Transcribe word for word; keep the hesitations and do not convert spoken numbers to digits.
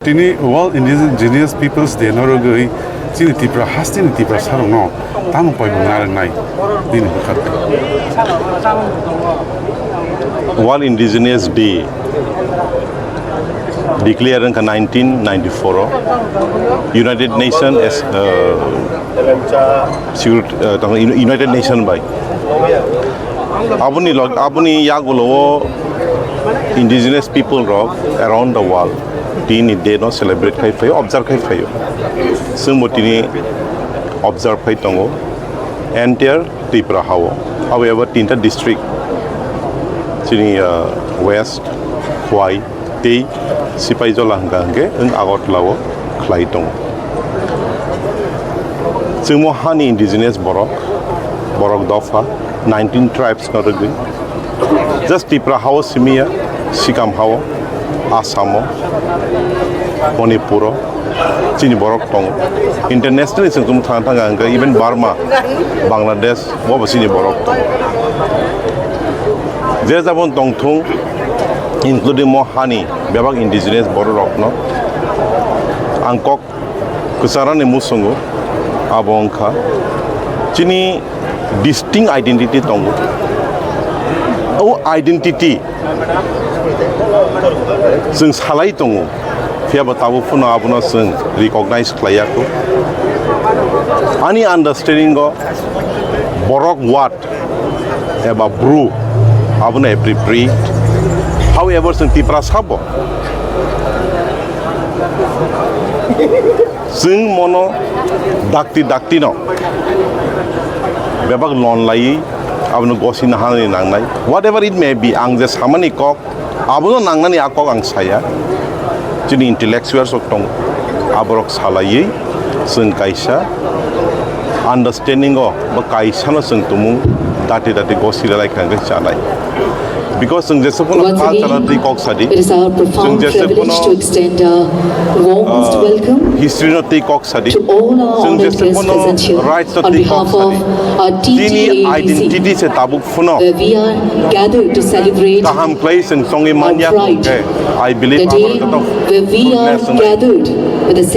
Tini World Indigenous Peoples Day no rwgwi chini Tipra hasteni Tiprasarokno tamo poimung narwknai bini bwkha. World Indigenous Day declare wngkha nineteen ninety-four o United Nations as, uh, Security, uh, tamo Uni-, United Nation bai. Aboni log-, aboni yagulo o indigenous people rok around the world tini day no celebrate khai phaio, observe khai phaio. Chwngbo tini observe khai tongo entire Tripura hao. Abo eba tinta district, chini, uh, West, Khwai, tei Sipaijala hwnkha hwnkhe wng Agartala o khlai tongo. Chwngmo hani indigenous borok, borok dopha, nineteen tribes no rwgwi. Just Tripura hao simiya, sikam hao, Assam o, Manipur o, chini borok tongo. Internationally chwng chwng thang thang hwnkhe even Burma, Bangladesh, bo bo chini borok tongo. Je jabon tongthung, including mo hani bebak indigenous borok rokno ang kok kwcharani musungo abo wngkha chini distinct identity tongo. O identity chwng salai tongo, phiyaba tabuk phano abono chwng recognize khlaiya kho. Ani understanding o borok word eba bru abono appropriate. However, chwng Tiprasa bo chwng mono dakti dakti no bebak lon laiwi abono gosina hani nangnai. Whatever it may be, ang je samani kok abono nangnani a kok ang saya. Chini intellectuals rok tong, aborok salaiwi chwng kaisa understanding o ba kaisa no chwng tumung dati dati gosi lalai kha hwnkhe chanai. Because chwng jesa phano culture no twi kok sadi, it is our profound privilege to extend a warmest welcome history no twi kok sadi, to all our honored guests present here. On behalf of our T T A A D C, identity se tabuk phano where we are gathered to celebrate kaham khlai chwng tongwi manya hwnkhe, I believe the day where we are gathered with a sense